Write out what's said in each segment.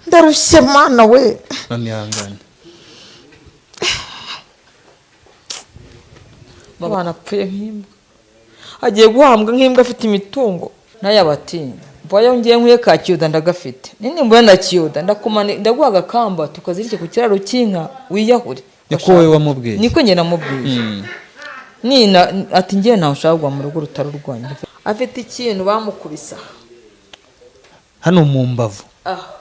Ndarushye Mana we. Bamihangane. Abana apfuye nk'imbwa, agiye guhambwa nk'imbwa, afite imitungo n'ayabatinya. Mvayo ngiye nkwiye ka kiyuda ndagafite, nini mbona na kiyuda ndakumana, ndaguha agakamba tukazirike ku kiraro cy'inka wiyahure. Niko wowe wamubwiye? Niko njye namubwiye. Nina ati ngiye ntawe ushaka kugwa mu rugo rutari urwanjye. Afite ikintu bamukubisa hano mu mbavu. Aha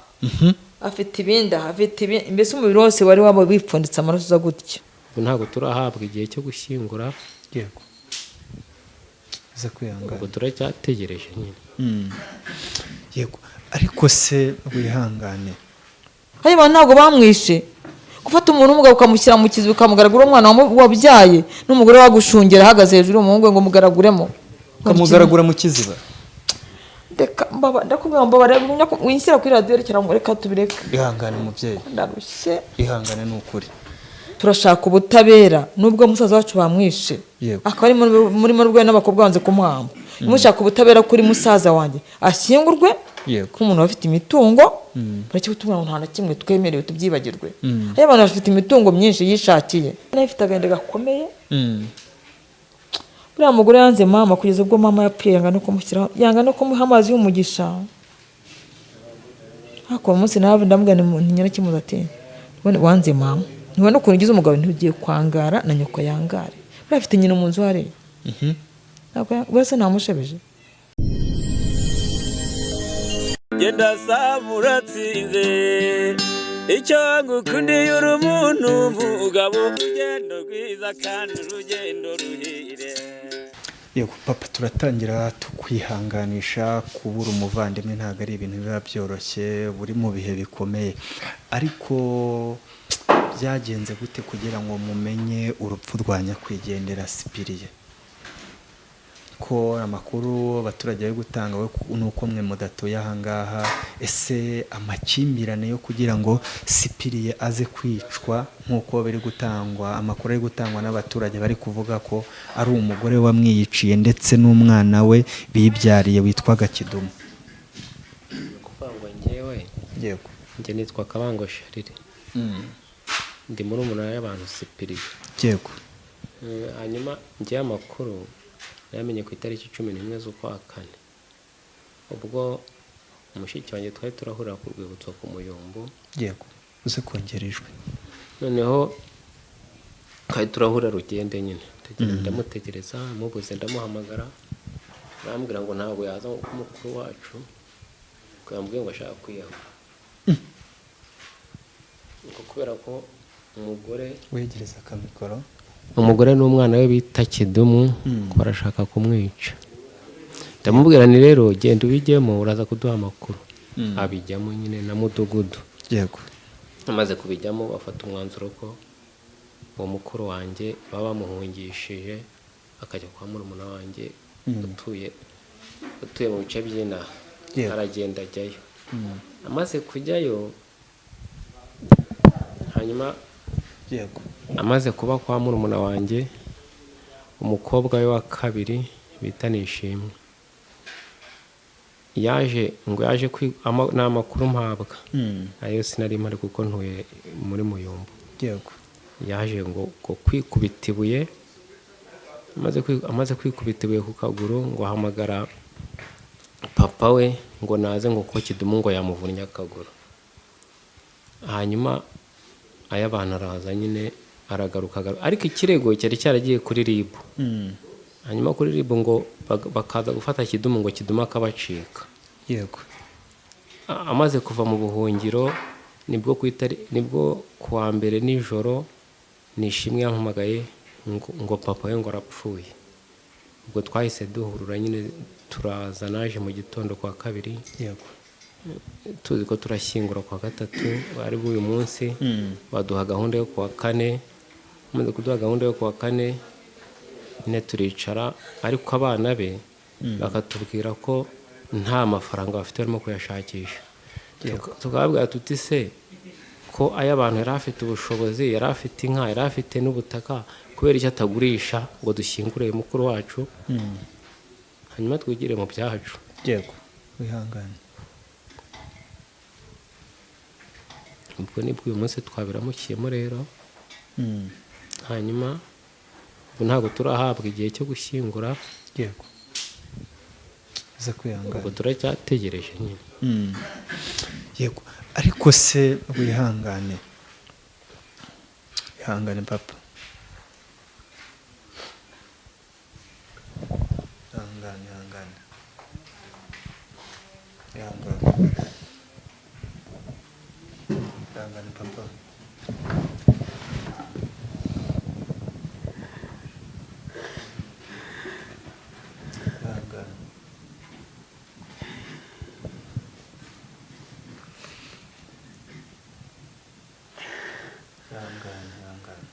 afite ibindi, aha afite ibindi, mbese umubiri wose wari waba wipfunditse amaraso uza gutya. Ubu ntabwo turahabwa igihe cyo gushyingura. Yego, uze kwihangana. Ubwo turacyategereje nyine. Yego, ariko se wihangane. Hariya abantu ntabwo bamwishe. Gufata umuntu w'umugabo ukamushyira mu kizu, ukamugaragura umwana wabyaye n'umugore wagushungera ahagaze hejuru y'umuhungu we ngo mugaraguremo. Ukamugaragura mu kiziba. Reka mbaba, ndakubwira ngo mbabara, winshyira kuri radiyo, rekera ngo reka tubireke. Ihangane mubyeyi. Ndarushye. Ihangane ni ukuri. Turashaka ubutabera nubwo musaza wacu bamwishe. Yego. Akaba ari muri rwe n'abakobwa banze kumuhamba. Mushaka ubutabera kuri musaza wanjye, ashyingurwe Yego. nk'umuntu bafite imitungo. Bareke kutubwira ngo nta na kimwe twemerewe, tubyibagirwe. Iyo abantu bafite imitungo myinshi yishakiye, nayo ifite agahinda gakomeye. Uriya mugore yanze mama kugeza ubwo mama yapfuye, yanga no kumushyiraho, yanga no kumuha amazi y'umugisha. Ariko uwo munsi nawe ndamubwira nti nyirakimuza ati "None wanze mama, ntubona ukuntu ugize umugabo, ntugiye kwangara na nyoko yangare." Buriya afite nyina mu nzu hariya. Ntabwo buriya se ntamushebeje. Genda saba uratsinze, icyo ngukundiye uri umuntu mugabo, urugendo rwiza kandi urugendo ruhire. Yego papa, turatangira tukwihanganisha. Kubura umuvandimwe ntabwo ari ibintu biba byoroshye, buri mu bihe bikomeye. Ariko byagenze gute kugira ngo mumenye urupfu rwa nyakwigendera Sipiriye? Ko amakuru abaturage bari gutanga we ni uko mwe mudatuye aha ngaha. Ese amakimbirane yo kugira ngo Sipiriye aze kwicwa nk'uko biri gutangwa, amakuru ari gutangwa n'abaturage bari kuvuga ko ari umugore wamwiyiciye ndetse n'umwana we bibyariye witwaga Kidumu? Kuvuga ngo njyewe Yego. Njye nitwa Kabango Sharire, ndi muri umunara y'abantu Sipiriye. Yego. Hanyuma njyewe amakuru nayamenye ku itariki 11 z'ukwa kane, ubwo mushiki wanjye twari turahurira ku rwibutso ku Muyumbu. Yego, uze kongera ijwi. Noneho twari turahurira rugende nyine. Ndamutegereza mubuze, ndamuhamagara, arambwira ngo ntabwo yaza kuko mukuru wacu ngo yambwiye ngo ashaka kwiyahura, ngo kubera ko umugore Wegereza akamikoro. Umugore n'umwana we bita Kidumu ko barashaka kumwica. Ndamubwira ni rero genda ubijyemo, uraza kuduha amakuru. Abijyamo nyine na mudugudu. Yego. Amaze kubijyamo bafata umwanzuro ko uwo mukuru wanjye baba bamuhungishije akajya kwa murumuna wanjye utuye mu bice by'inaha. Yego. Aragenda ajyayo. Amaze kujyayo hanyuma Yego. amaze kuba kwa murumuna wanjye, umukobwa we wa kabiri bita Nishimwe yaje ngo yaje ni amakuru mpabwa, ayo sinari mpari kuko ntuye muri Muyumbu. Yego. Yaje ngo kwikubita ibuye, amaze kwikubita ibuye ku kaguru ngo ahamagara papa we ngo naze ngo kuko Kidumu ngo yamuvunnye akaguru. Hanyuma ay'abantu araza nyine aragaruka ariko ikirego cyari cyaragiye kuri RIB. Hanyuma kuri RIB ngo bakaza gufata Kidumu ngo Kidumu akabacika. Yego. Amaze kuva mu buhungiro nibwo nibwo kuwa mbere nijoro Nishimwe yampamagaye ngo papa we ngo arapfuye. Ubwo twahise duhurura nyine turaza, naje mu gitondo kwa kabiri. Yego. Tuzi ko turashyingura kwa gatatu ari bw'uyu munsi. Baduha gahunda yo kuwa kane. Bamaze kuduha gahunda yo kuwa kane nyine turicara, ariko abana be bakatubwira ko nta mafaranga bafite, barimo kuyashakisha. Tukababwira tuti se ko ay'abantu yari afite ubushobozi, yari afite inka, yari afite n'ubutaka, kubera icyo atagurisha ngo dushyingure mukuru wacu, hanyuma twigire mu byacu. Yego, wihangane. Ubwo nibwo uyu munsi twabiramukiyemo rero. Hanyuma ubu ntabwo turahabwa igihe cyo gushyingura. Yego, uze kwihangana. Ubwo turacyategereje nyine. Yego, ariko se wihangane, ihangane papa, ihangane, ihangane, ihangane, ihangane papa. Ihangane. Ihangane, ihangane.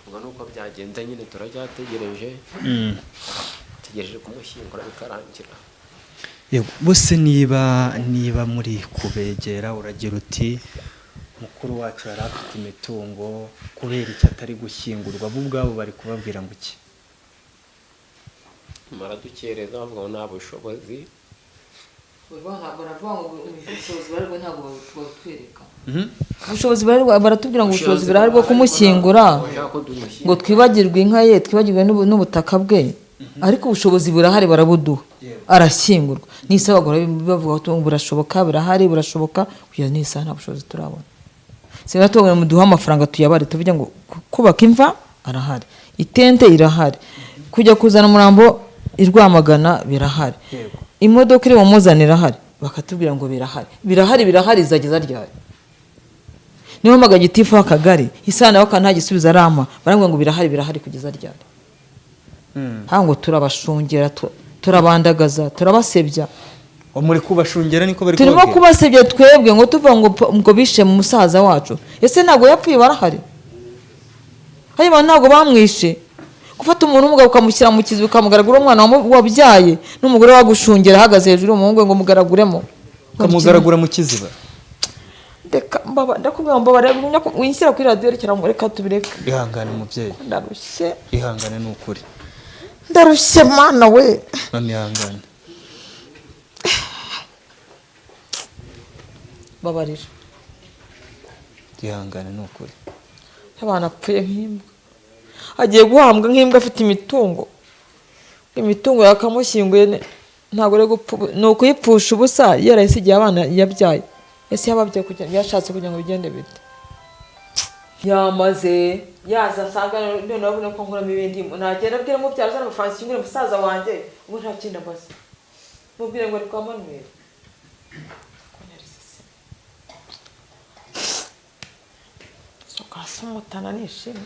Ubwo nuko byagenze nyine, turacyategereje, tegereje kumushyingura bikarangira. Yego, bose niba muri kubegera, uragira uti mukuru wacu yari afite imitungo, kubera icyo atari gushyingurwa, bo ubwabo bari kubabwira ngo iki? Baradukereza bavuga ngo nta bushobozi. Baravuga ngo ubushobozi bari ntabwo babutwereka. Ubushobozi baratubwira ngo ubushobozi burahari bwo kumushyingura, ngo twibagirwe inka ye, twibagirwe n'ubutaka bwe, ariko ubushobozi burahari, barabuduha, arashyingurwa. N'isaha bagahora bavuga ngo burashoboka, burahari, burashoboka, kugeza n'isaha nta bushobozi turabona. Sinba tubabwira ngo muduhe amafaranga tuyabare, tuvuge ngo kubaka imva arahari, itente irahari, kujya kuzana umurambo i Rwamagana birahari, imodoka iri bumuzane irahari, bakatubwira ngo birahari, birahari, birahari, izageza ryari? Niba mpamagaye gitifu w'akagari isaha nawe akaba nta gisubizo arampa, barambwira ngo birahari, birahari, kugeza ryari? Hano ngo turabashungera, turabandagaza, turabasebya. Muri kubashungera niko bari Turimo kubabwira? kubasebya twebwe, ngo tuvuga ngo ngo bishe mu musaza wacu. Ese ntabwo yapfuye? Barahari, hari abantu ntabwo bamwishe. Gufata umuntu w'umugabo ukamushyira mu kizu, ukamugaragura umwana wabyaye n'umugore wagushungera ahagaze hejuru y'umuhungu we ngo mugaraguremo. Ukamugaragura mu kiziba. Reka mbaba, ndakubwira ngo mbabara, winshyira kuri radiyo, rekera ngo reka tubireke. Ihangane mubyeyi. Ndarushye. Ihangane ni ukuri. Ndarushye mana we. Mama, ihangane. Babarira. Ihangane ni ukuri. Abantu apfuye nk'imbwa, agiye guhambwa nk'imbwa afite imitungo, imitungo yakamushyinguye ntabwo ari gupfa ni ukuyipfusha ubusa, yarayisigiye abana yabyaye. Ese yababyaye kugira yashatse kugira ngo bigende bite? Yamaze yaza asanga none urabona ko nkuramo ibindi, nagenda abwira mubyara azana amafaranga ashyingure musaza wanjye, ubu nta kindi ambaza, mubwire ngo ari kwa Manuel. Hasi umutana nishimye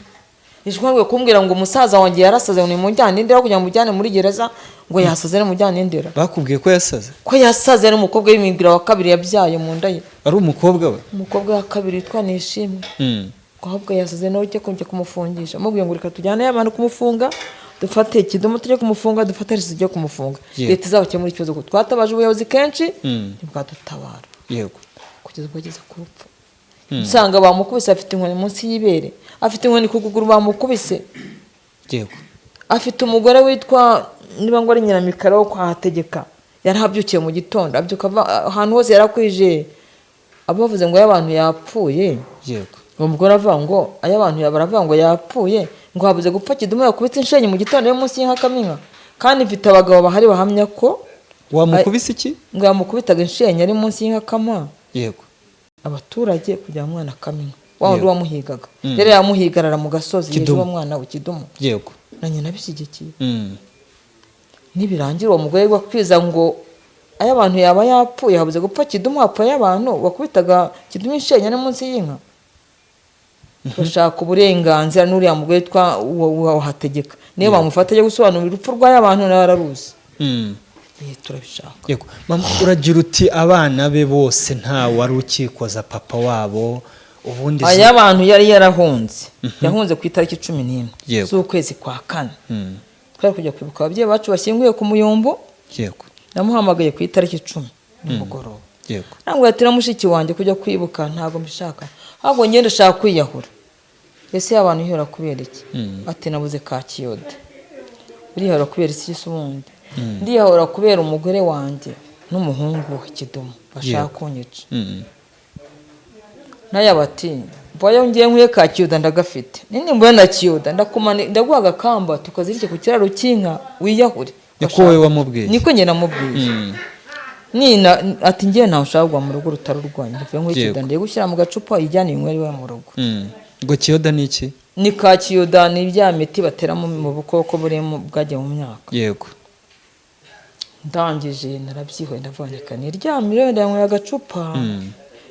nishimwe kumbwira ngo umusaza wanjye yarasaze, ngo nimujyane Indera, kugira ngo mujyane muri gereza, ngo yasaze, nimujyane Indera. Bakubwiye ko yasaze? Ko yasaze, ari umukobwa w'imibwira wa kabiri yabyaye mu nda ye. Ari umukobwa we? Umukobwa wa kabiri witwa Nishimwe. Ngo ahubwo yasaze, nawe ujye kujya kumufungisha. Mubwiye ngo reka tujyane abantu kumufunga, dufate Kidumu tujye kumufunga, dufate risi tujye kumufunga. Leta izabakemura ikibazo, kuko twatabaje ubuyobozi kenshi, ntibwadutabara. Kugeza ubwo ageze ku rupfu, usanga bamukubise, afite inkoni munsi y'ibere, afite inkoni ku kuguru, bamukubise. Afite umugore witwa niba ngo ari Nyiramikara wo kwa Hategeka, yarahabyukiye mu gitondo, abyuka ava ahantu hose yarakwije, abavuze ngo ay'abantu yapfuye. Uwo mugore avuga ngo ay'abantu baravuga ngo yapfuye, ngo habuze gupfa Kidumu yakubitse inshenyi mu gitondo yo munsi y'inka, kandi mfite abagabo bahari bahamya ko Wamukubise iki? Ngo yamukubitaga inshenyi ari munsi y'inkakama. Abaturage kugira ngo umwana akame wa wundi wamuhigaga, rero yamuhigarara mu gasozi hejuru. Kidumu. Uwo mwana we Kidumu. Na nyina abishyigikiye. Nibirangira uwo mugore wakwiza ngo ay'abantu yaba yapfuye, habuze gupfa Kidumu, hapfuye ay'abantu wakubitaga Kidumu inshenyi ari munsi y'inka. Bashaka uburenganzira n'uriya mugore witwa Hategeka, niyo bamufata ajya gusobanura urupfu rw'ay'abantu, nawe araruzi. Turabishaka. Yego mama, uragira uti abana be bose nta wari ukikoza papa wabo ubundi Ay'abantu yari yarahunze, yahunze ku itariki 11 z'ukwezi kwa kane. Twari kujya kwibuka ababyeyi bacu bashyinguye ku Muyumbu. Namuhamagaye ku itariki 10 nimugoroba. Yego. Ntabwo yatira mushiki wanjye kujya kwibuka, ntabwo mbishaka, ahubwo ngenda ndashaka kwiyahura. Ese abantu ihora kubera iki? Ati nabuze ka kiyoda. Urihora kubera iki se ubundi? Ndiyahora kubera umugore wanjye n'umuhungu we Kidumu bashaka kunyica. Nayo bati mvayo ngiye nkwiye ka kiyoda ndagafite, nini mbona na kiyoda ndaguha agakamba tukazirike ku kiraro cy'inka wiyahure. Niko wowe wamubwiye? Niko njye namubwiye. Nina ati ngiye ntawe ushaka kugwa mu rugo rutari urwanjye, mvuye nkwiye kiyoda, ndiye gushyira mu gacupa ijyane inywere iwe mu rugo. Ngo kiyoda ni iki? Ni ka kiyoda, ni bya miti batera mu bukoko burimo bwagiye mu myaka. Yego. Ndangije narabyihoye, ndavuga reka niryamire, wenda yanyweye agacupa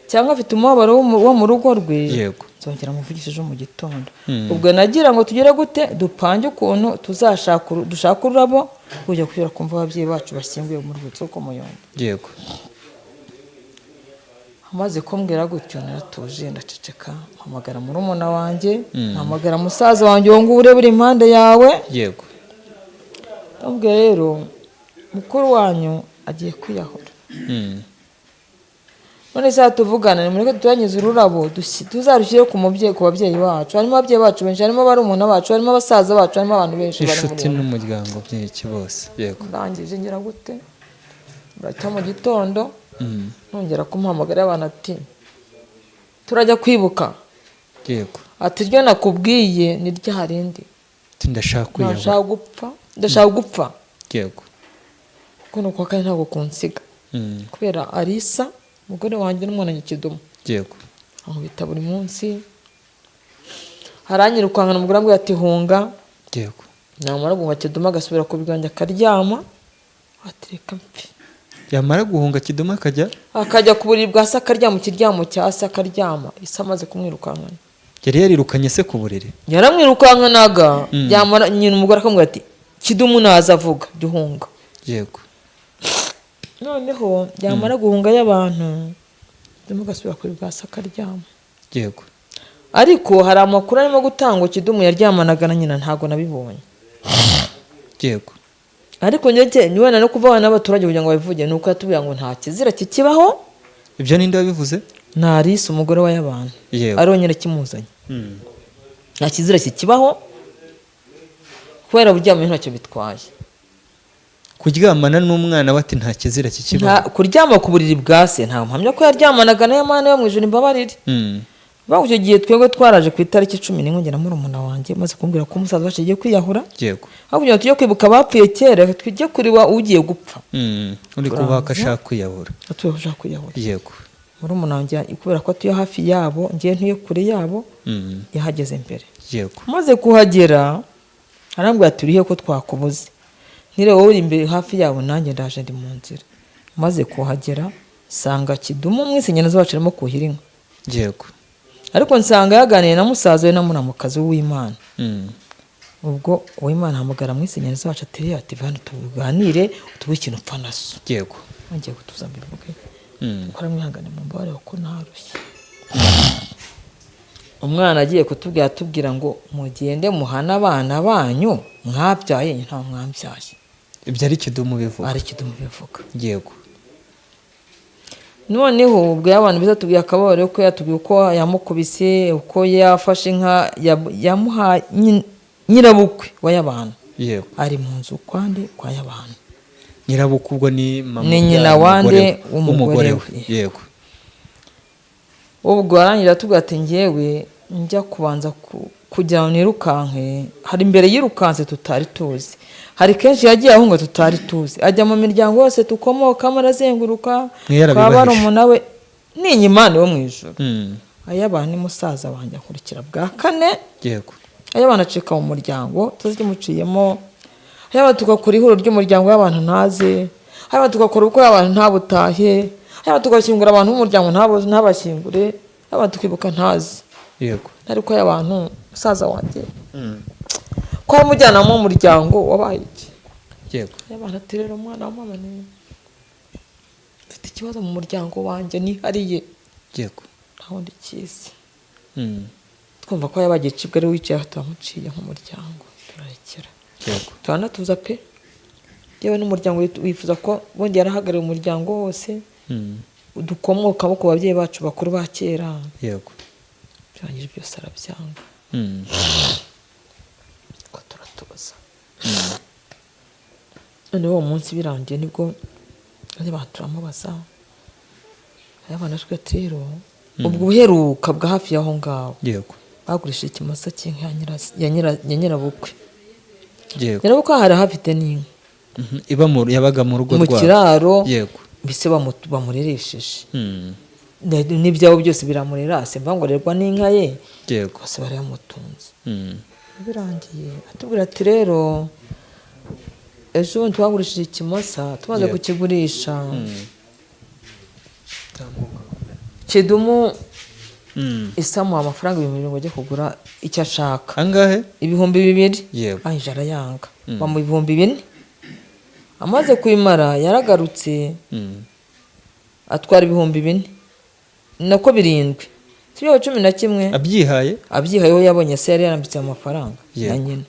cyangwa afite umubabaro wo mu rugo rwe. Yego. Nzongera muvugishe ejo mu gitondo. Ubwo nagira ngo tugere gute, dupange ukuntu tuzashaka dushaka ururabo kujya kugera kumva ababyeyi bacu bashyinguye mu rwibutso rwo Muyombo. Yego. Amaze kumbwira gutyo naratuje, ndaceceka, mpamagara murumuna wanjye, mpamagara musaza wanjye uwo nguwo ureba uri impande yawe. Yego. Ndamubwira rero mukuru wanyu agiye kwiyahura. None se tuvugana, nimureke dutoranyize ururabo tuzarushyire ku mubyeyi, ku babyeyi bacu. Harimo ababyeyi bacu benshi, harimo barumuna bacu, harimo abasaza bacu, harimo abantu benshi bari muri inshuti n'umuryango by'iki bose. Yego. Ndangije ngira gute, buracya mu gitondo nongera kumuhamagara, abantu ati turajya kwibuka. Yego. Ati iryo nakubwiye ni rya rindi. Ndashaka kwiyahura. Ndashaka gupfa, ndashaka gupfa. Yego. Kuko nuko kandi ntabwo kunsiga. Kubera Arisa umugore wanjye n'umwana Kidumu. Yego. Ankubita buri munsi, aranyirukankana, umugore ambwira ati hunga. Yego. Namara guhunga Kidumu agasubira ku bwanjye akaryama, ati reka mpfe. Yamara guhunga Kidumu akajya akajya ku buriri bwa se akaryama, ikiryamo cya se akaryama, ise amaze kumwirukankana. Yari yarirukanye se ku buriri? Yaramwirukankanaga, yamara nyina umugore akamubwira ati Kidumu naza avuga jya uhunga. Yego. Noneho yamara guhunga y'abantu, Kidumu agasubira kuri bwa se akaryama. Yego. Ariko hari amakuru arimo gutangwa Kidumu yaryamanaga na nyina, ntabwo nabibonye. Yego. Ariko njye wenda no kuvugana n'abaturage kugira ngo babivuge, ni uko yatubwira ngo nta kizira kikibaho. Ibyo ninde wabivuze? Ni Arisa umugore wa y'abantu. Yego. Ari wenyine kimuzanye. Nta kizira kikibaho kubera buryamye ntacyo bitwaye. Kuryamana n'umwana we ati nta kizira kikibaho. Kuryama ku buriri bwa se nta mpamya ko yaryamanaga na Mana yo mu ijuru imbabarire. Baho icyo gihe twebwe twaraje ku itariki 11 ngera murumuna wanjye maze kumbwira ko umusaza wacu agiye kwiyahura. Yego. Aho kugira ngo tujye kwibuka abapfuye kera, tujye kureba ugiye gupfa. Uri kuvuga ko ashaka kwiyahura. Atuye ushaka kwiyahura. Yego. Murumuna wanjye kubera ko atuye hafi yabo, ngiye ntuye kure yabo, yahageze mbere. Yego. Maze kuhagera arambwira ati urihe ko twakubuze, ntire wowe uri imbere hafi yabo, nanjye ndaje ndi mu nzira. Maze kuhagera nsanga Kidumu mwese zacu arimo kuhira inka. Yego. Ariko nsanga yaganiye na musaza we na muramukazi w'Uwimana. Ubwo Uwimana ahamagara mwese zacu ati ati hano tuganire utubwire ikintu upfa na so. Yego. Ngiye gutuza mbivuge. Ukora mwihangane mu mbabare kuko narushye. Umwana agiye kutubwira atubwira ngo mugende muhane abana banyu mwabyaye, nta mwabyaye. Ibyo ari Kidumu bivuga. Ari Kidumu bivuga. Yego. Noneho ubwo abantu bizatubwiye akababaro ko yatubwiye uko yamukubise, uko yafashe inka yamuha nyirabukwe wa y'abantu. Yego. Ari mu nzu kwande kwa y'abantu. Nyirabukwe ubwo ni mama ni nyina wande w'umugore we. Yego. Ubwo arangira atubwira ati ngewe njya kubanza kugira ngo nirukanke, hari imbere yirukanse tutari tuzi, hari kenshi yagiye ahunga tutari tuzi, ajya mu miryango yose tukomokamo arazenguruka, kwa barumuna we n'inyimana yo mu ijuru. Ay'abantu ni musaza wanjye akurikira bwa kane. Yego. Ay'abantu acika mu muryango tuzimuciyemo, ay'abantu tugakora ihuriro ry'umuryango y'abantu ntaze, ay'abantu tugakora ubukwe y'abantu ntabutahe, ay'abantu tugashyingura abantu b'umuryango ntabashyingure, ay'abantu tukibuka ntazi. Yego. Ariko y'abantu musaza wanjye ko amujyanamo umuryango wabaye iki? Yego. Y'abantu ati rero umwana wa mama ni mfite ikibazo mu muryango wanjye nihariye. Yego. Nta wundi kizi. Twumva ko yabagiye cibwa ari wicaye turamuciye nk'umuryango turarekera. Yego. Turanatuza pe. Yewe n'umuryango wifuza ko bundi yarahagarariye umuryango wose. Dukomokamo ku babyeyi bacu bakuru ba kera. Birangije byose arabyanga. Ko turatuza. Noneho uwo munsi birangiye, nibwo turamubaza ayabana ati: "Rero ubwo ubuheruka bwa hafi y'aho ngaho bagurishije ikimasa cy'inka ya nyirabukwe." Nyirabukwe hari hafite n'inka. Iba mu yabaga mu rugo mu rwabo. Kiraro. Mbese bamureresheje. N'ibyabo byose biramurera, simva ngo arerwa n'inka ye. Bose barayamutunze. Birangiye atubwira ati: "Rero ejo bundi twagurishije ikimasa, tumaze kukigurisha, Kidumu isamuha amafaranga 2000 ngo ajye kugura icyo ashaka." Angahe? 2000. Arangije arayanga, bamuha 4000. Amaze kubimara yaragarutse, atwara 4000, nako 7000, si byo, 11. Abyihaye? Abyihayeho, yabonye se yari yarambitse amafaranga na nyina.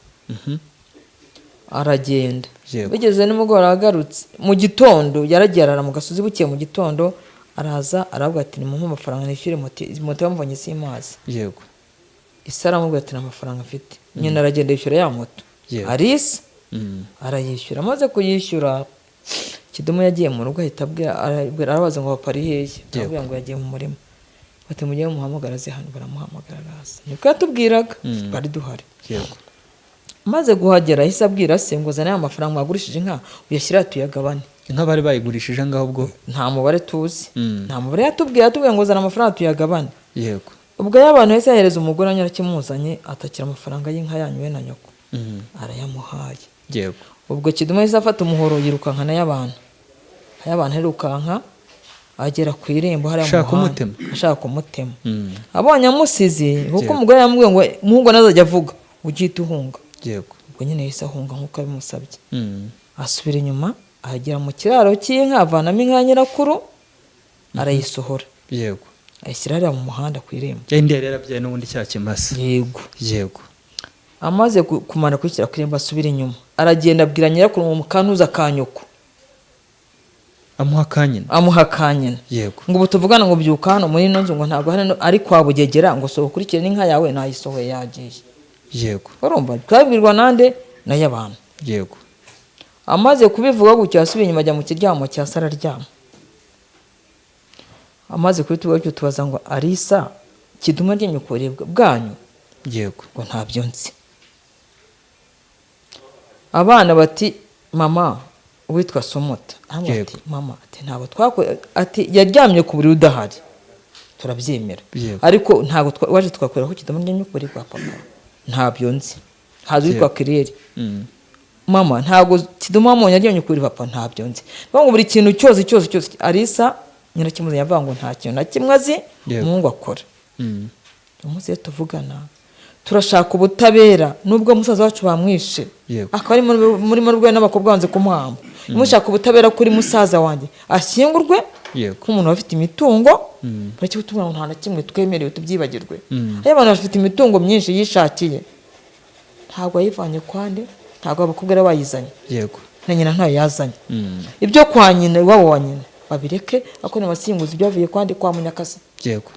Aragenda. Bigeze nimugoroba agarutse mu gitondo, yaragiye arara mu gasozi. Bukeye mu gitondo araza, aravuga ati: "Nimumpe amafaranga nishyure moto." Moto yamuvanye simazi. Ise aramubwira ati: "Nta mafaranga mfite." Nyina aragenda yishyura ya moto. Arisa arayishyura. Amaze kuyishyura, Kidumu yagiye mu rugo, ahita abwira, arabaza ngo: "Papa ari hehe?" Arabwira ngo: "Yagiye mu murima." Bati: "Mujye muhamagara aze hano." Baramuhamagara araza, nibwo yatubwiraga, twari duhari. Amaze guhagera ahise abwira se ngo: "Zana ya mafaranga mwagurishije inka, uyashyire aha tuyagabane." Inka bari bayigurishije angahe ubwo? Nta mubare tuzi. Nta mubare yatubwiye. Yatubwiye ngo: "Zana amafaranga tuyagabane." Ubwo y'abantu yahise yahereza umugore nyirakimuzanye, atakira amafaranga y'inka yanyu we na nyoko. Arayamuhaye. Ubwo Kidumu yahise afata umuhoro yirukanka n'ay'abantu, ay'abantu arirukanka agera ku irembo hariya mu Ashaka muhanda. kumutema? Ashaka kumutema. Abonye amusize, kuko umugore yamubwiye ngo: "Umuhungu ntazajya avuga, ujye uhunga." Ubwo nyine yahise ahunga nk'uko abimusabye. Asubira inyuma, agera mu kiraro cy'inka, avanamo inka ya nyirakuru, arayisohora, ayishyira hariya mu muhanda ku irembo. Yindi yari yarabyaye n'ubundi cya kimasa? Yego. Amaze kumara kuyishyira ku irembo, asubira inyuma, aragenda abwira nyirakuru ngo: "Mukantuza ka nyoko." Amuha akanyina? Amuha ka nyina. Ngo: "Ubu tuvugana," ngo, "byuka hano muri ino nzu," ngo, "ntabwo hano ari kwa Bugegera," ngo, "sohoka ukurikire n'inka yawe, nayisohoye yagiye." Urumva twabwirwa nande? Nayo abantu. Amaze kubivuga gutyo, yasubiye inyuma, ajya mu kiryamo cya se araryama. Amaze kubituvuga gutyo, tubaza ngo: "Arisa, Kiduma ry'inyukuribwa bwanyu?" Ngo: "Ntabyo nzi." Abana bati: "Mama," uwitwa Somota aramubwira ati: "Mama," ati, "ntabwo twako," ati, "yaryamye ku buriri udahari, turabyemera, ariko ntabwo waje twakorera ko Kiduma ry'inyukuri bwa papa." "Ntabyo nzi." Haza uwitwa Kireri. "Mama, ntabwo Kiduma wamubonye aryamye kuri papa?" "Ntabyo nzi." Bavuga ngo buri kintu cyose cyose cyose, Arisa nyirakimuzanye avuga ngo nta kintu na kimwe azi umuhungu akora. Umunsi rero tuvugana, turashaka ubutabera nubwo musaza wacu bamwishe, akaba ari muri rwe n'abakobwa banze kumuhamba. Mushaka ubutabera kuri musaza wanjye, ashyingurwe nk'umuntu afite imitungo. Bareke kutubwira ngo nta na kimwe twemerewe, tubyibagirwe. Iyo abantu bafite imitungo myinshi yishakiye, ntabwo yayivanye kwande, ntabwo abakobwa ari bayizanye, na nyina ntayo yazanye. Ibyo kwa nyina, iwabo wa nyina babireke, ariko nibasimbuza ibyavuye kwande, kwa Munyakazi,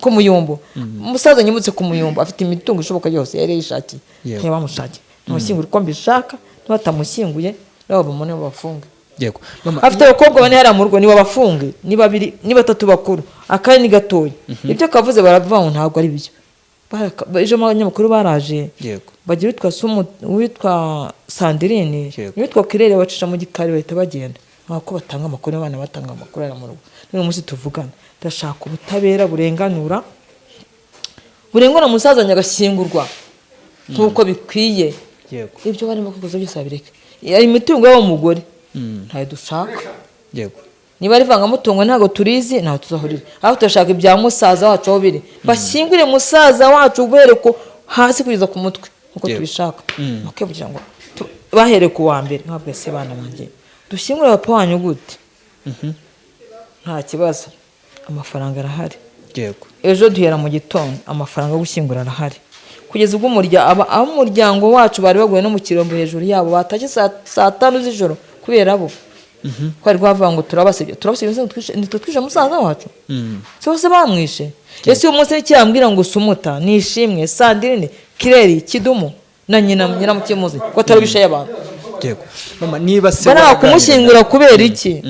ku Muyumbo. Umusaza nyimutse ku Muyumbo afite imitungo ishoboka yose yari yishakiye. Ntibamushakiye, ntibamushyingure uko mbishaka, nibatamushyinguye nabo bamubone babafunge. Mama, Afite abakobwa bane hariya mu rugo, nibabafunge, ni babiri, ni batatu bakuru, akandi ni gatoya. Ibyo kavuze baravuga ngo ntabwo ari byo. Ejo abanyamakuru baraje, bagira uwitwa Sumu, uwitwa Sandirine, uwitwa Kirere, bacisha mu gikari bahita bagenda. Ntabwo batanga amakuru, abana batanga amakuru hariya mu rugo. N'uyu munsi tuvugana, ndashaka ubutabera burenganura, burenganura umusaza agashyingurwa nk'uko bikwiye. Ibyo barimo kuguza byose babireke. Imitungo y'uwo mugore ntayo dushaka. Niba ari ivangamutungo ntabwo turizi, ntabwo tuzahurira aho. Turashaka ibya musaza wacu aho biri, bashyingure musaza wacu uhereye ku hasi kugeza ku mutwe nk'uko tubishaka. Bakivugira ngo bahereye ku wa mbere. Ntabwo se bana banjye, dushyingure papa wanyu gute? Nta kibazo, amafaranga arahari. Ejo duhera mu gitondo, amafaranga yo gushyingura arahari. Kugeza ubwo ab'umuryango wacu bari baguye no mu kirombo hejuru yabo, batashye saa 5 z'ijoro kubera bo. Ko ari bavuga ngo turabasebye, turabasebye, nitwe twishe musaza wacu? Si bose bamwishe? Ese uyu munsi nticyambwira ngo Sumuta, Nishimwe, Sandirine, Kireri, Kidumu na nyina Nyiramukemuzi ko atari bishe abantu? Yego mama, niba se Bariya waraganiriye kumushyingura kubera iki?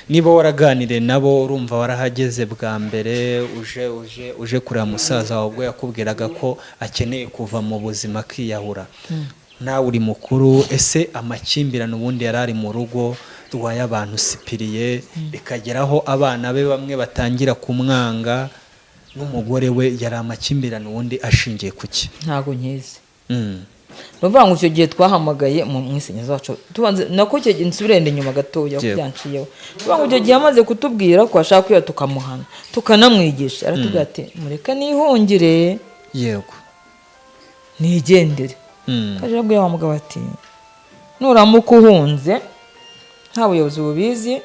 Niba waraganiriye nabo, urumva warahageze bwa mbere uje kureba musaza wawe ubwo yakubwiraga ko akeneye kuva mu buzima akiyahura, nawe uri mukuru, ese amakimbirane ubundi yari ari mu rugo rwaye abantu Sipiriye, bikageraho abana be bamwe batangira kumwanga n'umugore we, yari amakimbirane ubundi ashingiye ku ki? Ntabwo nkizi. Ni ukuvuga ngo icyo gihe twahamagaye mu mwisenyi wacu, tubanze nako icyo gihe nsubirende inyuma gatoya Yego. byanciyeho. Ni ukuvuga ngo icyo gihe amaze kutubwira ko ashaka kwiba, tukamuhana, tukanamwigisha, aratubwira ati: "Mureke nihungire, nigendere." Kaje abwira wa mugabo ati: "Nuramuka uhunze nta buyobozi bubizi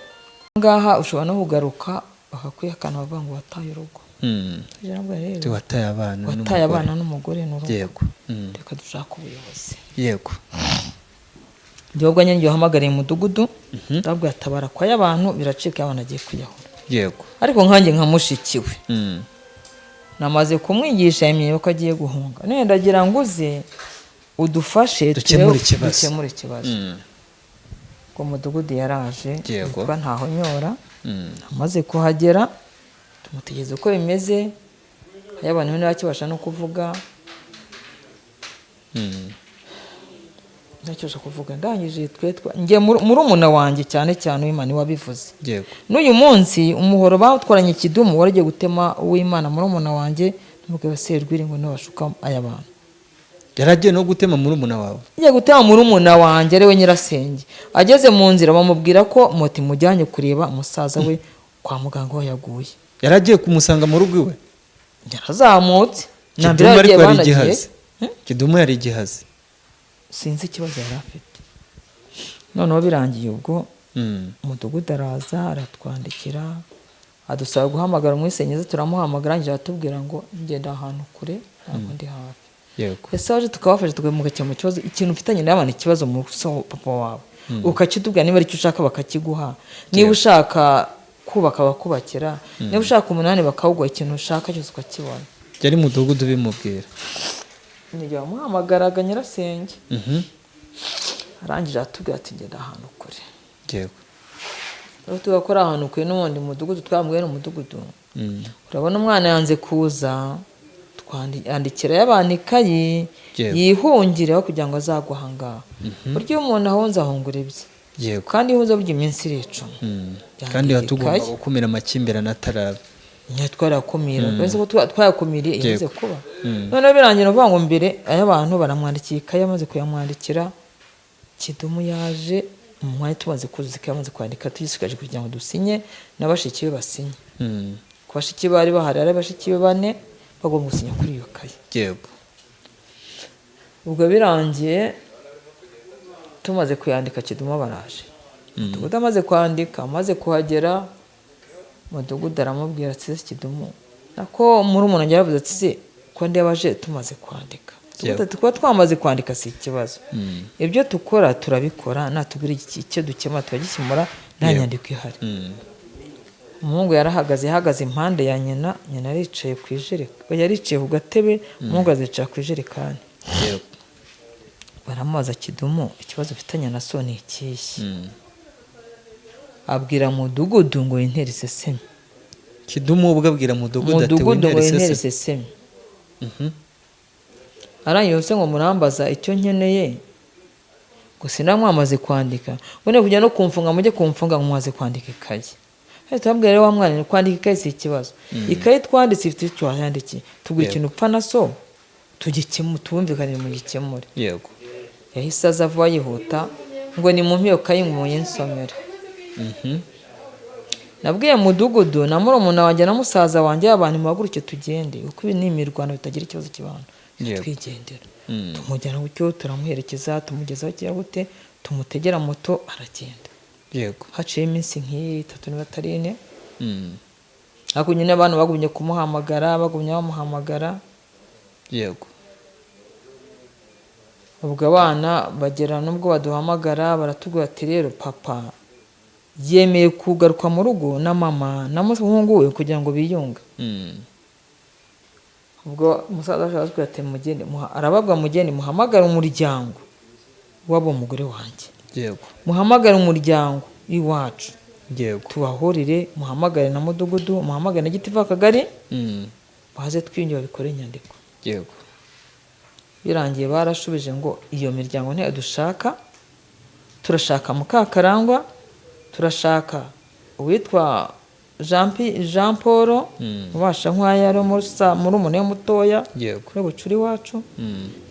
ngaha, ushobora no kugaruka bakakwihakana, bavuga ngo wataye urugo." Kaje arabwira rero Wataye abana wataye n'umugore. abana n'umugore n'urugo. Reka dushake ubuyobozi. Njyewe ubwo njye wahamagariye umudugudu, ndabwira atabara kwa y'abantu biracika, abantu agiye kwiyahura. Ariko nkanjye nka mushiki we, namaze kumwigisha, yamenye ko agiye guhunga, none ndagira ngo uze udufashe Dukemure ikibazo. Dukemure ikibazo. Ubwo mudugudu yaraje, yitwa Ntahonyora. Amaze kuhagera tumutegereza uko bimeze, abantu ntibakibasha no kuvuga. Ntacyo kuvuga. Ndangije twe njye murumuna wanjye cyane cyane Uwimana wabivuze. N'uyu munsi umuhoro bawutwaranye Ikidumu wari ugiye gutema Uwimana murumuna wanjye, n'umugabo Serwiri ngo nibashuka aya bantu. Yaragiye no gutema murumuna wawe? Agiye gutema murumuna wanjye ariwe nyirasenge, ageze mu nzira bamubwira ko moto imujyanye kureba musaza we kwa muganga aho yaguye. Yaragiye kumusanga mu rugo iwe? Yarazamutse na mbere Kidumu yagiye ariko yari banagiye. igihazi. Kidumu yari igihazi. Sinzi ikibazo yari afite. Noneho birangiye ubwo, umudugudu araza aratwandikira, adusaba guhamagara umwisenyezi, turamuhamagara, arangije aratubwira ngo ngenda ahantu kure, ntabwo ndi hafi. Ese waje tukabafasha, tukamugakemura ikibazo, ikintu ufitanye n'abana ikibazo mu so papa wawe, ukakitubwira, niba aricyo ushaka bakakiguha, niba ushaka kubaka bakubakira, niba ushaka umunani bakawuguha, ikintu ushaka cyose ukakibona. Yari mudugudu bimubwira? Nijye wamuhamagaraga nyirasenge. Arangije aratubwira ati: "Ngenda ahantu kure." Rero tugakora ahantu kure n'ubundi mudugudu twambwiye ni umudugudu. Urabona umwana yanze kuza, twandikira y'abantu ikayi, yihungireho kugira ngo azagwe aha ngaha. Burya iyo umuntu ahunze ahungura ibye. Kandi iyo uhunze burya iminsi iricuma. Yandika Kandi tugomba ikayi. gukumira amakimbirane ataraba. Niyo twarakumira, uretse ko twayakumiriye imaze kuba. Noneho birangira uvuga ngo mbere ay'abantu baramwandikiye ikayi, amaze kuyamwandikira Kidumu yaje mu mwanya tumaze kuzuza ikayi, amaze kwandika, tuyisigaje kugira ngo dusinye na bashiki be basinye. Ku bashiki bari bahari, ari bashiki be bane bagomba gusinya kuri iyo kayi. Ubwo birangiye tumaze kuyandika, Kidumu baraje, mudugudu amaze kwandika, amaze kuhagera, mudugudu aramubwira ati: "Se Kidumu," nako murumuna wanjye yaravuze ati: "Se ko ndeba aje tumaze kwandika?" Mudugudu ati: "Kuba twamaze kwandika si ikibazo, ibyo dukora turabikora, natubwira icyo dukemura turagikemura, nta nyandiko ihari." Umuhungu yarahagaze, yahagaze impande ya nyina, nyina aricaye ku ijereka, yaricaye ku gatebe, umuhungu azicara ku ijerekani. Baramubaza: "Kidumu, ikibazo ufitanye na so ni ikihe?" Abwira mudugudu ngo yintere isesemi. Kidumu ubwo abwira mudugudu ati Mudugudu ngo wintere yintere isesemi. isesemi. Arangije se ngo: "Murambaza icyo nkeneye gusa namwamaze kwandika, ngo kujya no kumfunga, mujye kumfunga ngo mumaze kwandika ikayi." Hahise turabwira rero: "Wa mwana, kwandika ikayi si ikibazo, ikayi twanditse ifite icyo wayandikiye, tugura ikintu upfa na so tugikemu, tubumvikanire mugikemure." Yahise aza vuba yihuta ngo: "Ni mu iyo kayi ngo muyinsomere." Nabwiye mudugudu na murumuna wanjye na musaza wanjye: "Abantu muhaguruke tugende, kuko ibi ni imirwano bitagira ikibazo cy'abantu." Twigendera, tumujyana gutyo, turamuherekeza, tumugezaho gute, tumutegera moto aragenda. Haciyeho iminsi nk'itatu niba atari ine, ariko nyine abantu bagumye kumuhamagara, bagumye bamuhamagara. Ubwo abana bagera n'ubwo baduhamagara baratubwira ati: "Rero papa Yemeye kugaruka mu rugo na mama na muhungu we kugira ngo biyunge. Ubwo umusaza wacu aratubwira ati mugende arababwa mugende muhamagare umuryango w'abo mugore wanjye, muhamagare umuryango w'iwacu, tubahurire, muhamagare na mudugudu, muhamagare na gitifu akagari, baze twiyunge babikore inyandiko. Birangiye barashubije ngo iyo miryango ntiyo dushaka, turashaka Mukakarangwa, turashaka uwitwa Jean Paul ubasha nkwaya ari murumuna we mutoya kuri bucuri wacu,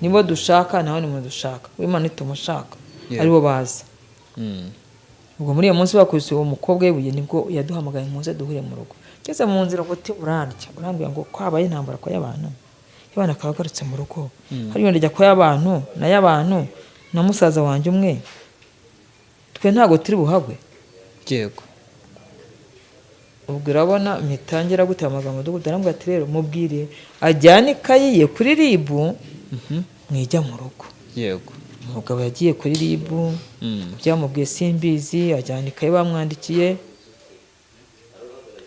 nibo dushaka, nawe ni dushaka w'Imana nitumushaka, aribo baza. Ubwo muri iyo munsi bakubise uwo mukobwa w'ibuye, nibwo yaduhamagaye muze duhure mu rugo. Ngeze mu nzira ngo urandya urambwira ngo kwabaye intambara kwa y'abantu, y'abantu akaba agarutse mu rugo, hariyo ndajya kwa y'abantu na y'abantu na musaza wanjye umwe, twe ntabwo turi buhagwe. Ubwo urabona mpitangira gutera amagambo mudugudu, arambwira ati rero mubwire ajyane ikayi ye kuri RIB mwijya mu rugo. Umugabo yagiye kuri RIB, byamubwiye simbizi, ajyana ikayi bamwandikiye,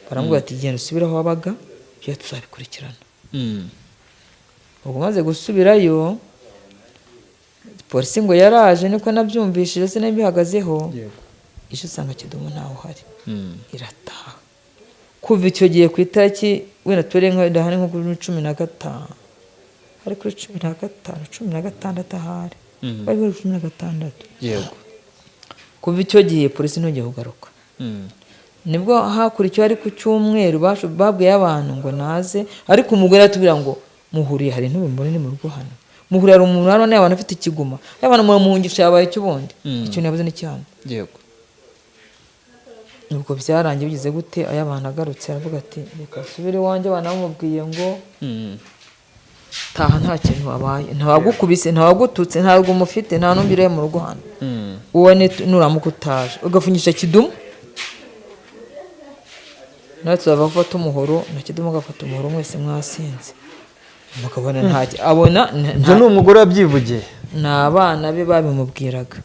baramubwira ati genda usubire aho wabaga, ibyo tuzabikurikirana. Ubwo maze gusubirayo polisi ngo yaraje, niko nabyumvishije sinabihagazeho, ije usanga Kidumu ntawe uhari, irataha. Kuva icyo gihe ku itariki wenda turi nka nko kuri 15, ari kuri 15, 16 ahari, bari kuri 16. Kuva icyo gihe polisi ntongeye kugaruka. Nibwo hakurikiyeho ari ku cyumweru babwiye abantu ngo naze, ariko umugore aratubwira ngo muhuriye hari intebe mbone ni mu rugo hano, muhuriye hari umuntu hano n'abantu afite ikiguma, abantu muramuhungisha yabaye icy'ubundi, ikintu yabuze ni cyane. Ubwo byarangiye bigize gute, ayo abantu agarutse aravuga ati reka nsubire iwanjye, abana bamubwiye ngo taha nta kintu wabaye, ntawagukubise, ntawagututse, ntabwo umufite, nta n'undi uri mu rugo hano, uwo nuramuka utaje ugafungisha Kidumu nawe tuzava gufata umuhoro na Kidumu agafata umuhoro, mwese mwasinze. Umugabo ntacyo abona. Ibyo ni umugore wabyivugiye, ni abana be babimubwiraga.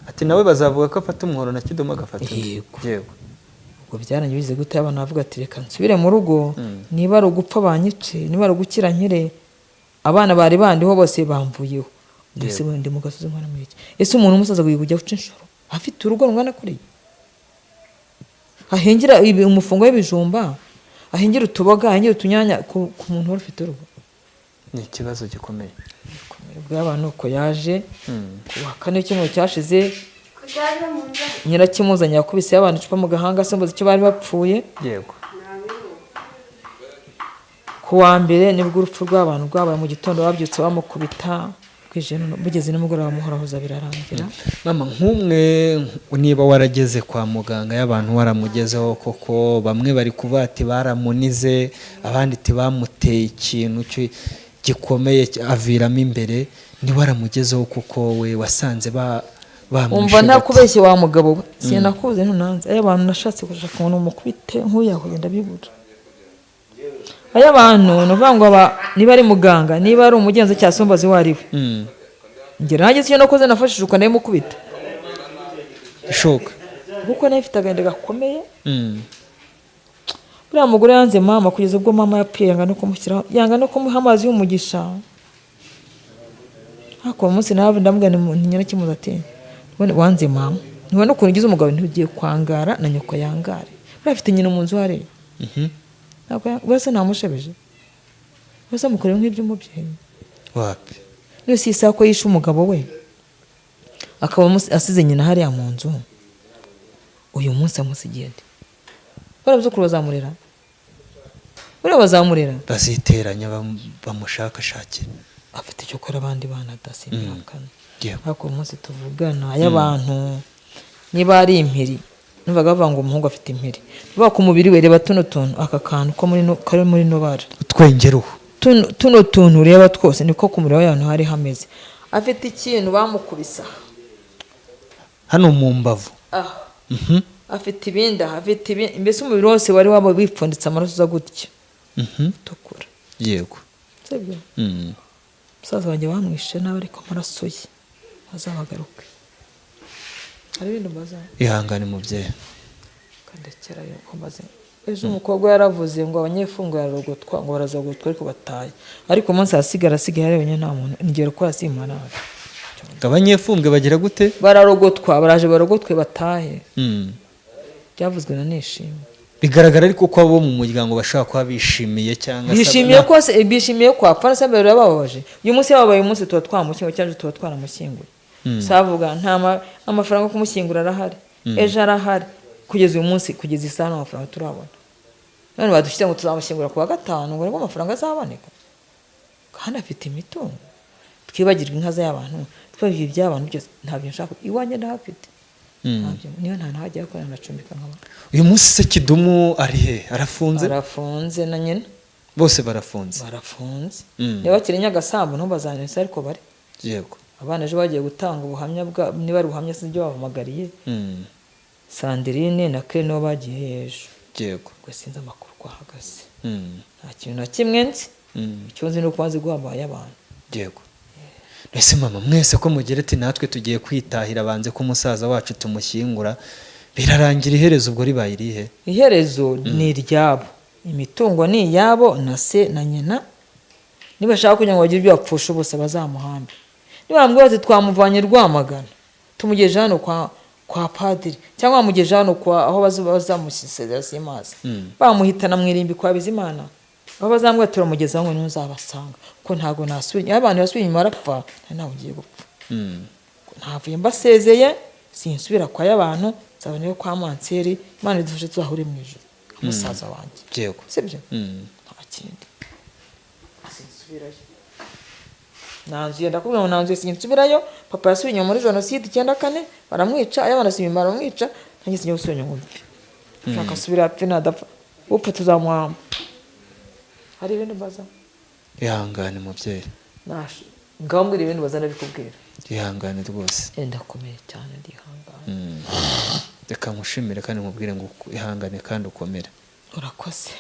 Ati nawe bazavuga ko afata umuhoro na Kidumu agafata. Yego. Ubwo byarangiye bize gute, abana bavuga ati reka nsubire mu rugo, niba ari ugupfa banyice, niba ari ugukira nkire, abana bari bandiho bose bamvuyeho, mbese ndi mu gasozi nkora muri iki. Ese umuntu w'umusaza agiye kujya guca inshuro afite urugo rungana kuriya, ahingira umufungo w'ibijumba, ahingira utuboga, ahingira utunyanya ku muntu wari ufite urugo? Ni ikibazo gikomeye. Ubwo abantu uko yaje ku wa kane w'icyumweru cyashize, nyirakimuzanye yakubise abantu icupa mu gahanga, simbuze icyo bari bapfuye. Ku wa mbere nibwo urupfu rw'abantu rwabaye, mu gitondo babyutse bamukubita, bugeze nimugoroba bamuhorahoza birarangira. Mama, nk'umwe niba warageze kwa muganga y'abantu waramugezeho koko, bamwe bari kuvuga ati baramunize, abandi ati bamuteye ikintu gikomeye aviramo imbere, ni waramugezeho kuko we wasanze bamwishe? Umva ntakubeshye wa mugabo we, sinakuze ntunanze, ayo abantu nashatse gushaka umuntu mukubite nk'uyahuye ndabibura. Ayo abantu ni ukuvuga ngo niba ari muganga, niba ari umugenzacyaha simbazi uwo ari we, njye nageze icyo nakoze, nafashije ukanayimukubita ishoka, kuko nayo ifite agahinda gakomeye. Buriya mugore yanze mama kugeza ubwo mama yapfuye, yanga no kumushyiraho, yanga no kumuha amazi y'umugisha. Ariko uwo munsi nawe ndamubwira nti nyirakimuza ati wanze mama, ntubona ukuntu ugize umugabo, ntugiye kwangara na nyoko yangare, buriya afite nyina mu nzu hariya, buriya ntamushebeje, buriya amukorera nk'iby'umubyeyi. Wapi None si isaha ko yishe umugabo we akaba asize nyina hariya mu nzu, uyu munsi amusigiye nde? Buriya abuzukuru bazamurera, buriya bazamurera, baziteranya bamushakashakire, afite icyo akora abandi bana adasimbihakana. Ariko uyu munsi tuvugana y'abantu niba ari impiri, numvaga bavuga ngo umuhungu afite impiri, bavuga ku mubiri we, reba tuno tuntu, aka kantu ko muri no, kari muri no bara utwengeruhu, tuno tuntu ureba twose niko ku mubiri w'abantu hari hameze. Afite ikintu bamukubisa hano mu mbavu, afite ibindi, afite ibindi, mbese umubiri wose wari waba wipfunditse amaraso uza gutya utukura. Sibyo? Musaza wanjye bamwishe nawe, ariko amaraso ye azabagaruke. Hari ibindi mbaza? Ihangane mubyeyi. Ndekera yuko mbaze. Ejo umukobwa yaravuze ngo abanyefungo yararogotwa, ngo barazagotwa ariko bataye, ariko umunsi ahasigara asigaye ari wenyine, nta muntu ingero ko yasimana. Abanyefumbwe bagira gute? Bararogotwa, baraje barogotwe batahe. Byavuzwe na Nishimwe. Bigaragara ariko ko abo mu muryango bashobora kuba bishimiye cyangwa se Bishimiye ko bishimiye ko apfa, se mbere yababaje. Uyu munsi yababaye, uyu munsi tuba twamushyinguye cyangwa tuba twaramushyinguye. Savuga nta amafaranga yo kumushyingura arahari, ejo arahari, kugeza uyu munsi, kugeza isaha nta mafaranga turabona. None badushyize ngo tuzamushyingura ku wa gatanu, ngo nibwo amafaranga azaboneka, kandi afite imitungo. Twibagirwe inka z'abantu, twibagirwe iby'abantu byose, ntabyo nshaka, iwanjye ndahafite. Niyo nta ntahajya ko nanacumbika nk'abantu. Uyu munsi se Kidumu ari he? Arafunze? Arafunze na nyina. Bose barafunze? Barafunze. Niba bakiri Nyagasambu ntubazanire, ariko bari. Yego. Abana ejo bagiye gutanga ubuhamya bwa, niba ari ubuhamya sinzi ibyo bahamagariye. Sandrine na Claire nibo bagiye ejo. Yego. Ubwo sinzi amakuru uko ahagaze. Nta kintu na kimwe nzi. Icyo nzi ni uko banze guhambaye abantu. Yego. Ese mama, mwese ko mugira ati natwe tugiye kwitahira, banze ko umusaza wacu tumushyingura, birarangira iherezo ubwo ribaye irihe? Iherezo ni iryabo, imitungo ni iyabo na se na nyina. Nibashaka kugira ngo bagire ibyo bapfusha ubusa bazamuhambe. Nibambwira bati twamuvanye Rwamagana tumugejeje hano kwa padiri, cyangwa bamugejeje hano kwa aho bazamusezera simazi, bamuhitana mu irimbi kwa Bizimana, aho bazambwira turamugeza ngo ntuzabasanga, ko ntago nasubira. Iyo abantu basubiye inyuma barapfa, ntawe ugiye gupfa. Ntavuye mbasezeye, sinsubira kwa y'abantu, nzabona iyo kwa Manseri. Imana idufashe tuzahure mu ijuru musaza wanjye. Yego. Sibyo? Nta kindi, sinsubirayo. Nanzuye, ndakubwira ngo nanzuye, sinsubirayo. Papa yasubiye inyuma muri jenoside 94 baramwica, ayabana asubiye inyuma baramwica, nanjye sinjya gusubira inyuma ngo mpfe. Ushaka asubira apfe, nadapfa upfa tuzamuhamba. Hari ibindi mbaza? Ihangane mubyeyi. Ngaho mbwira ibindi mbaza ndabikubwira. Ihangane rwose. Ndakomeye cyane, ndihangane. Reka nkushimire kandi nkubwire ngo ihangane kandi ukomere. Urakoze.